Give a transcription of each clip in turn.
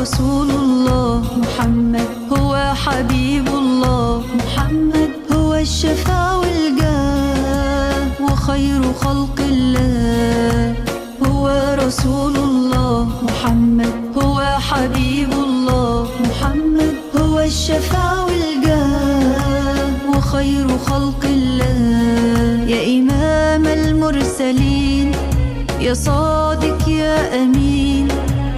رسول الله، محمد هو حبيب الله، محمد هو الشفاء والجاه وخير خلق الله. هو رسول الله، محمد هو حبيب الله، محمد هو الشفاء والجاه وخير خلق الله. يا إمام المرسلين، يا صادق يا أمين،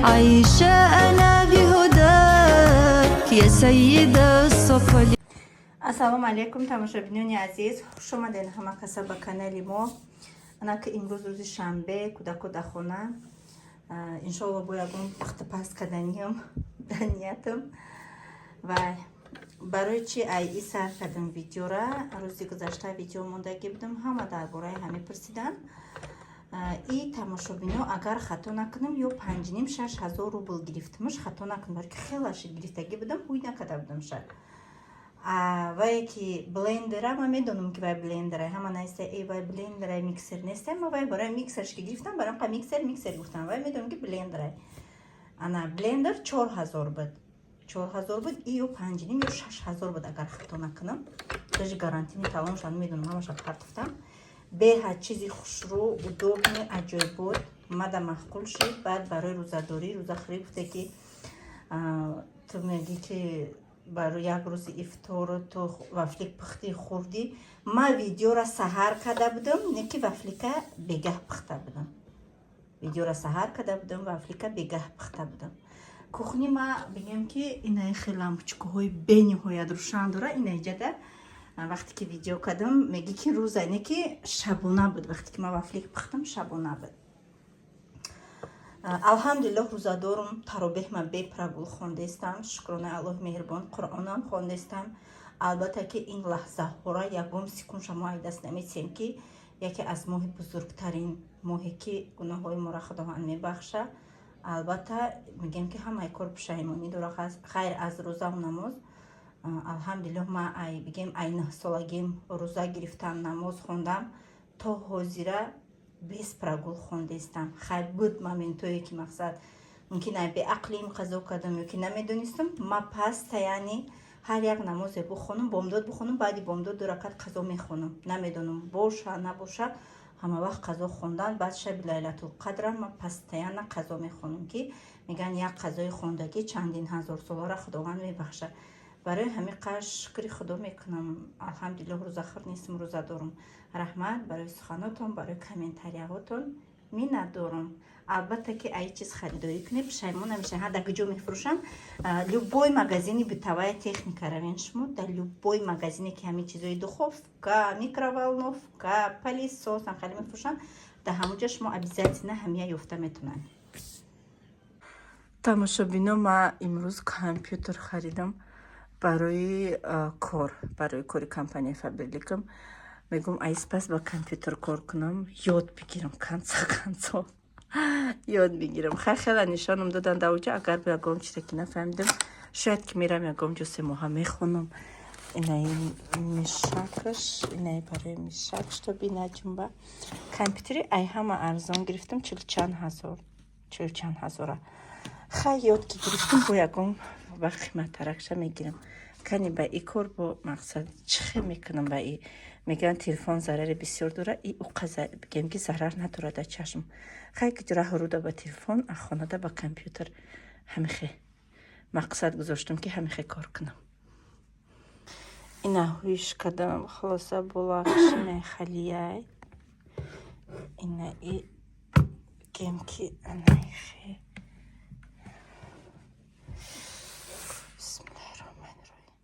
عايشة أنا بهداك يا سيد الثقلين. Ассалому алайкум, тамошобинони азиз, хуш омадед ҳама каса ба канали мо. Анаки имрӯз рӯзи шанбе, кӯдако дар хона. Иншоалло, бо ягон пухтапаз карданиам дар ниятам. Ва барои чи ай и сар кардам видеора? Рӯзи гузашта видео мондагӣ будам, ҳама дар бораи ҳаме пурсиданд. И тамошобино, агар хато накунам, ё 5,5, 6 ҳазор рубл гирифтамш, хато накунам, барои ки хелаш гирифтагӣ будам, ҳуй накарда будам шад. Вае ки блендера, ман медонам, ки вай блендера, ҳама наиста: «Э, вай блендера, миксер неста». Ма вай барои миксерш ки гирифтам, барои ка миксер, миксер гуфтам, вай медонам, ки блендера. Ана блендер 4000 буд, 4000 буд, и ё 5,5, ё 6000 буд, агар хато накунам. Даже гарантийный талоншан медонам, ҳамаша партофтам. Беҳад чизи хушрӯ, удобный, аҷоибот, мада маъқул шид. Баъд барои рӯзадорӣ, рӯзахӯрӣ гуфте, ки ту мегӣ, ки барои як рӯзи ифтору ту вафлик пухтӣ, хӯрдӣ. Ма видеора саҳар карда будам, не ки вафлика бегаҳ пухта будам. Видеора саҳар карда будам, вафлика бегаҳ пухта будам. Кухни ма бигем, ки инаи хел лампочкаҳои бениҳоят рӯшан дора. Инаиҷада вақте ки видео кардам, мегӣ, ки рӯза, не ки шабона буд. Вақте ки ман вафлик пухтам, шабона буд. Алҳамдулиллоҳ, рӯзадорум, таробеҳ ма бепрогул хондестам, шукронаи Аллоҳи меҳрубон, Қуръонам хондестам. Албатта, ки ин лаҳзаҳора ягон секунд шамо ай даст наметиҳем, ки яке аз моҳи бузургтарин моҳе, ки гуноҳҳои моро Худованд мебахша. Албатта, мегӯем, ки ҳамаи кор пушаймонӣ дора, ғайр аз рӯзаву намоз. Алҳамдулиллоҳ, ма ай бигем, ай 9 солагим рӯза гирифтам, намоз хондам, то ҳозира без прогул хондестам. Хай, буд моментое, ки мақсад мумкин ай беақлим қазо кардам ё ки намедонистам. Ма постоянно ҳар як намозе бухонам, бомдод бухонам, баъди бомдод ду ракат қазо мехонам. Намедонам, боша, набоша, ҳама вақт қазо хондан. Баъд шаби Лайлатулқадрам ма постоянно қазо мехонам, ки мегӯянд, як қазои хондагӣ чандин ҳазор соларо Худованд мебахшад. Барои ҳамин қадр шукри Худо мекунам. Алҳамдулиллоҳ, рӯзахӯр нестам, рӯза дорум. Раҳмат барои суханотон, барои комментарияҳотон, миннатдорум. Албатта, ки ай чиз харидорӣ кунед, пушаймон намешавед. Ҳа, дар куҷо мефурӯшам? Любой магазини бытовая техника равен шумо, дар любой магазине, ки ҳамин чизои духовка, микроволновка, пылесос ам хеле мефурӯшанд, дар ҳамонҷо шумо обязательно ҳамия ёфта метавонанд. Тамошобино, ма имрӯз компютер харидам барои кор, барои кори компанияи Фаберликам. Мегӯм, айс пас ба компютер кор кунам, ёд бигирам, конца концов ёд бигирам. Хай, хела нишонам додан дар оҷа. Агар бо ягон чизе ки нафаҳмидам, шояд ки мерам, ягон ҷо 3 моҳа мехонам. Инаи мышкаш, инаи барои мышак, чтобы наҷумба. Компютери ай ҳама арзон гирифтам, чилу чанд ҳазор, чилу чанд ҳазора. Хай, ёд ки гирифтам, бо ягон ба қиматтаракша мегирам. Кани ба и кор бо мақсад чӣ хел мекунам? Ба и мегӯянд, телефон зарари бисёр дора, и уқа бигем, ки зарар надорад дар чашм. Хай, ки раҳруда ба телефон, а хонада ба компютер. Ҳамихе мақсад гузоштам, ки ҳамихе кор кунам. Ина ҳуиш кардам, хулоса, болакшинаи халияй. Ина и бигем, ки анаихе. Бисмиллаҳи роҳмани роҳим.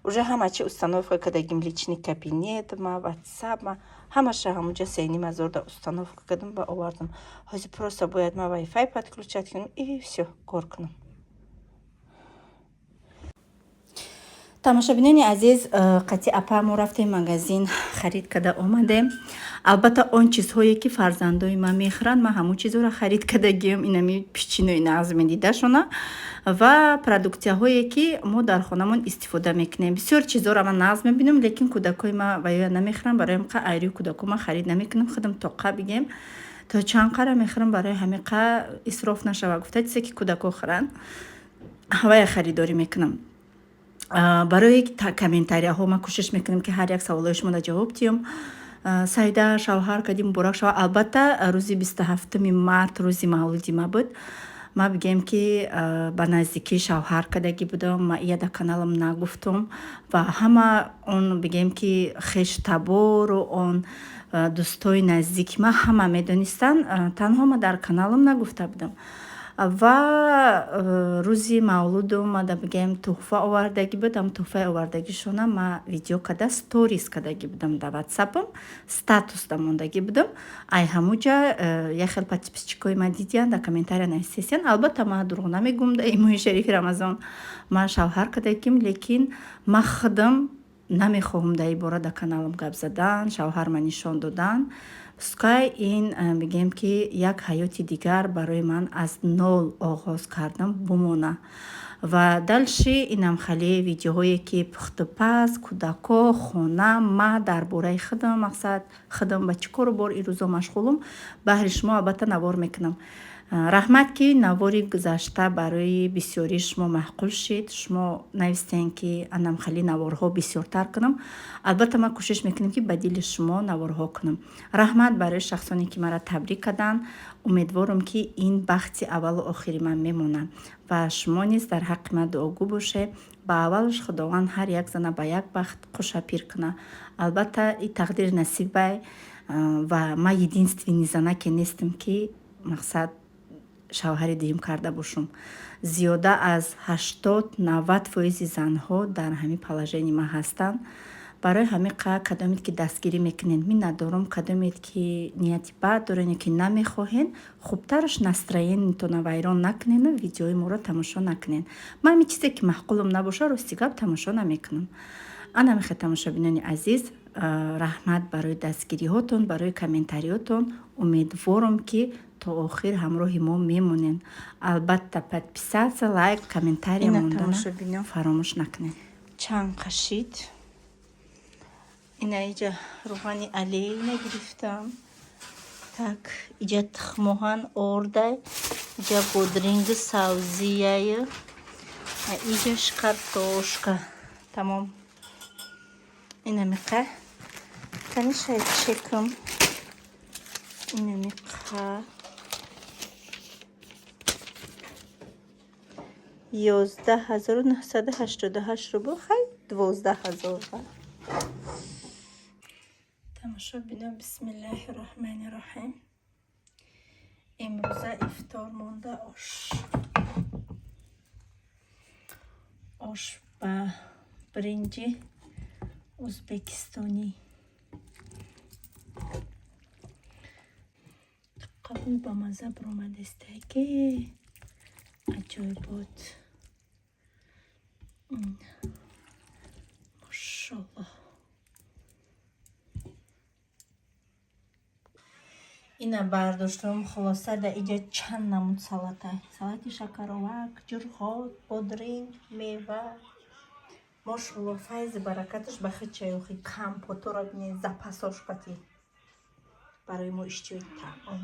Уже ҳама чи установка кардагим: личный кабинет ма, ватсап ма, ҳамаша ҳамуҷа 3,5 ҳазор да установка кардам ва овардам. Ҳозир просто бояд ма вайфай подключать кунам и всё, кор кунам. Тамошобинони азиз, қатъи апа мо рафтем магазин, харид карда омадем. Албатта, он чизҳое ки фарзандои ман мехӯранд, ман ҳамон чизҳоро харид кардагиам. Инами печенье и нағз медидашона ва продуксияҳое ки мо дар хонамон истифода мекунем. Бисёр чизҳоро ман нағз мебинам, лекин кӯдакҳои ман ваё намехӯранд. Барои ҳамқа айрии кӯдако ман харид намекунам. Худам тоқа бигем, то чанд қара мехӯрам, барои ҳамиқа исроф нашава гуфта, чизе ки кӯдако хӯранд, вая харидорӣ мекунам. Барои комментарияҳо ман кӯшиш мекунам, ки ҳар як саволҳои шуморо ҷавоб диҳам. Саида, шавҳар кардӣ, муборак шава. Албатта, рӯзи 27-ми март рӯзи мавлуди ма буд. Ма бигем, ки ба наздикӣ шавҳар кардагӣ будам. Ма ия дар каналам нагуфтум ва ҳама он, бигем, ки хештабору он дӯстои наздики ма ҳама медонистанд, танҳо ма дар каналам нагуфта будам. Ва рӯзи мавлудум ма да, бигем, туҳфа овардагӣ буд. Ам туҳфаи овардагишона ма видео карда, сторис кардагӣ будам, дар ватсапам статус да мондагӣ будам. Ай ҳамуҷа як хел подписчикои ма дидиянд, дар комментария нависесиянд. Албатта, ма дурӯғ намегӯм, дар ин моҳи шарифи Рамазон ман шавҳар кардагим, лекин ма худам намехоҳам дар ин бора дар каналам гап задан, шавҳарма нишон додан. Пускай ин, бигем, ки як ҳаёти дигар барои ман аз нол оғоз кардам бумона. Ва дальше инам хеле видеоҳое ки пухтупаз, кӯдако, хона, ма дар бораи худам, мақсад худам ба чӣ кору бор ин рӯзо машғулум, баҳри шумо албатта навор мекунам. Раҳмат, ки навори гузашта барои бисёрии шумо маъқул шид. Шумо навистем, ки анам хеле наворҳо бисёртар кунам. Албатта, ман кӯшиш мекунем, ки ба дили шумо наворҳо кунам. Раҳмат барои шахсоне ки маро табрик карданд. Умедворам, ки ин бахти аввалу охири ман мемонад ва шумо низ дар ҳаққи ман дуогӯ бошед. Ба аввалаш Худованд ҳар як зана ба як бахт қуша пир кунад. Албатта, и тақдири насибай ва ман единственный занаке нестам, ки мақсад шавҳари дуюм карда бошум. Зиёда аз 80-90 фоизи занҳо дар ҳамин положении ман ҳастанд. Барои ҳамин кадомед ки дастгирӣ мекунед, миннатдорам. Кадомед ки нияти бад дорен ё ки намехоҳен, хубтараш настроениятонро вайрон накунену видеои моро тамошо накунед. Ман ҳамин чизе ки маъқулам набошад, рости гап, тамошо намекунам. Ана мехе, тамошобинони азиз, раҳмат барои дастгириҳотон, барои комментариётон. Умедворам, ки то охир ҳамроҳи мо мемонед. Албатта, подписаться, лайк, комментария мондана фаромӯш накунед. Чанд қашид ина иҷа рӯғани Олейна гирифтам. Так, иҷа тухмоҳан ордай, иҷа бодринги савзияю, иҷаш картошка. Тамом, инамиқа канишай чекам, инамиқа 11 988 рубл. Хай, 12 000. Тамошо бино. Бисмиллаҳи роҳмани роҳим. Имрӯза ифтор монда ош ба биринҷи ӯзбекистонӣ. Қабул ба мазза биромадестаки, аҷоибот, машоллоҳ. Ина бардоштам. Хулоса, дар иҷа чанд намуд салата: салати шакаровак, ҷурғот, бодринг, мева. Мошалло, файзи баракаташ ба хид чайохи. Компотора бинед, запасош қати барои мо иштиёи таом.